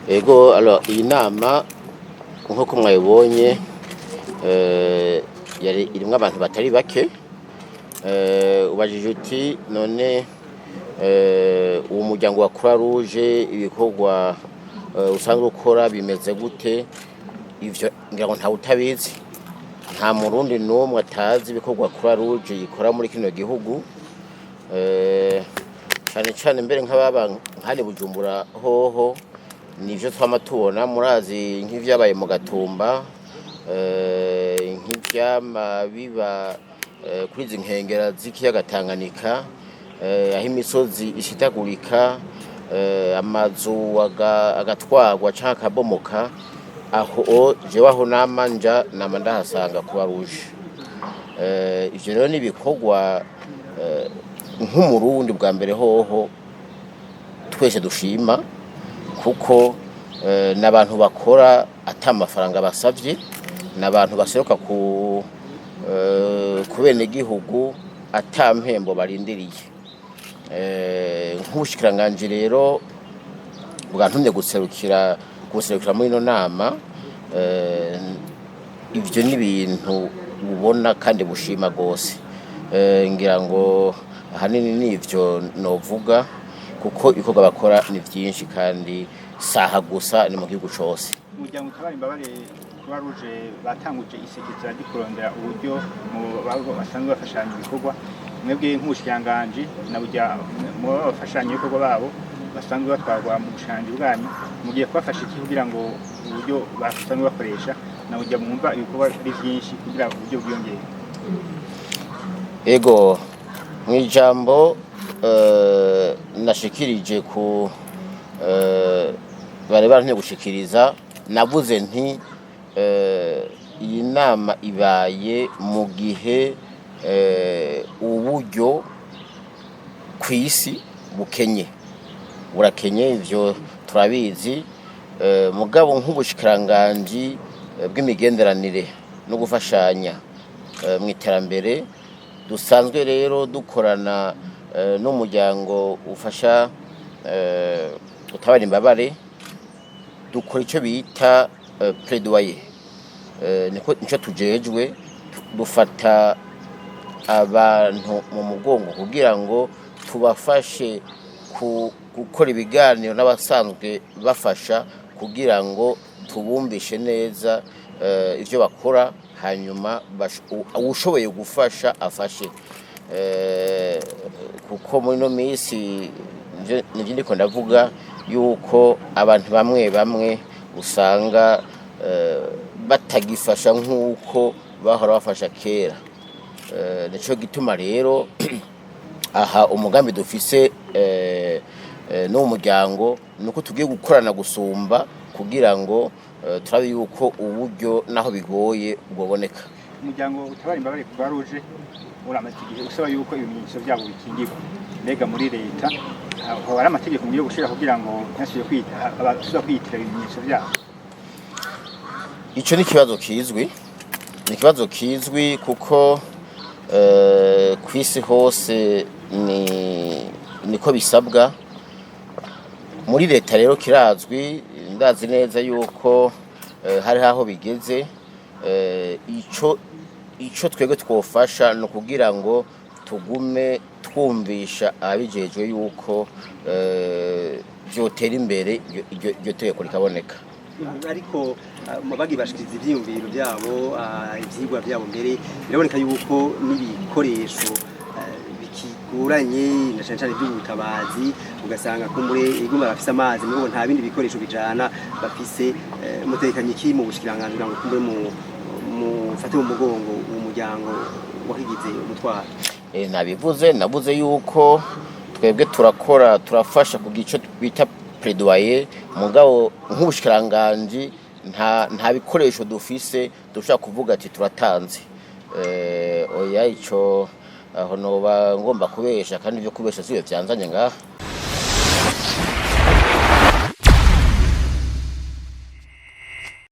Ego, alors iyi nama nk'uko mwayibonye yari irimwo abantu batari bake. Ubajije uti none uwo muryango wa Croix Rouge ibikorwa usanzwe ukora bimeze gute? Ivyo ngira ngo ntawe utabizi, nta Murundi n'umwe atazi ibikorwa Croix Rouge ikora muri kino gihugu, cane cane mbere nk'ababa nkani Bujumbura hoho nivyo twama tubona. Murazi nk'ivyabaye mu Gatumba, nk'ivyama biba kuri izi nkengera z'ikiyaga Tanganyika, aho imisozi ishitagurika, amazu agatwarwa canke akabomoka. Aho jewe aho nama nja nama ndahasanga Croix Rouge. Ivyo rero ni ibikorwa nk'Umurundi bwa mbere hoho twese dushima, kuko n'abantu bakora ata mafaranga basavye, n'abantu baseruka ku benegihugu ata mpembo barindiriye. Nk'ubushikiranganji rero bwantumye guserukira muri ino nama, ivyo ni ibintu ubona kandi bushima gose. Ngira ngo ahanini nivyo novuga, kuko ibikorwa bakora ni vyinshi kandi saha gusa, ni mu gihugu cose. Umuryango utabara imbabare Croix Rouge batanguje isekeza ryo kurondera uburyo mu babo basanzwe bafashanya ibikorwa. Mwebwe nk'ubushikiranganji na burya mu bafashanya ibikorwa babo basanzwe batwarwa mu bushikiranganji bwanyu, mugiye kubafasha iki kugira ngo uburyo basanzwe bakoresha, na burya mwumva ibikorwa ari vyinshi, kugira uburyo bwiyongere? Ego, mw'ijambo nashikirije ku bari barantumye gushikiriza, navuze nti iyi nama ibaye mu gihe uburyo kw'isi bukenye, burakenye, ivyo turabizi. Mugabo nk'ubushikiranganji bw'imigenderanire no gufashanya mw'iterambere, dusanzwe rero dukorana n'umuryango ufasha utabara imbabare, dukora ico bita plaidoyer. Niko nico tujejwe, dufata abantu mu mugongo kugira ngo tubafashe gukora ibiganiro n'abasanzwe bafasha, kugira ngo tubumvishe neza ivyo bakora, hanyuma uwushoboye gufasha afashe. Kuko muri ino minsi nivyo ndiko ndavuga yuko abantu bamwe bamwe usanga batagifasha nk'uko bahora bafasha kera. Nico gituma rero aha umugambi dufise n'uwo muryango nuko tugiye gukorana gusumba, kugira ngo turabe yuko uburyo naho bigoye bwoboneka. Umuryango utabara imbabare Croix Rouge uramaze igihe usaba yuko ibimenyetso vyabo bikingirwa. Mbega muri leta hoba hari amategeko mugiye gushira kugira ngo ntihasubire kwita abasubira kwiyitira ibimenyetso vyabo? Ico ni ikibazo kizwi, ni ikibazo kizwi, kuko kw'isi hose ni niko bisabwa. Muri leta rero kirazwi, ndazi neza yuko hari aho bigeze. Ico twebwe twofasha ni ukugira ngo tugume twumvisha ababijejwe yuko vyotera imbere iryo tegeko rikaboneka. Ariko bagiye bashikiriza ivyiyumviro vyabo, ivyigwa vyabo, mbere biraboneka yuko n'ibikoresho bikigoranye, na cane cane ivy'ubutabazi, ugasanga kumbure iguma bafise amazi mugabo nta bindi bikoresho bijana bafise. Mutekanye iki mu bushikiranganji kugira ngo kumbure mufate mu mugongo uwo muryango wakigize umutwaro? Nabivuze, navuze yuko twebwe turakora, turafasha kugira ico bita plaidoyer, mugabo nk'ubushikiranganji nta bikoresho dufise dushobora kuvuga ati turatanze. Oya, ico aho noba ngomba kubesha, kandi ivyo kubesha sivyo vyanzanye ngaha.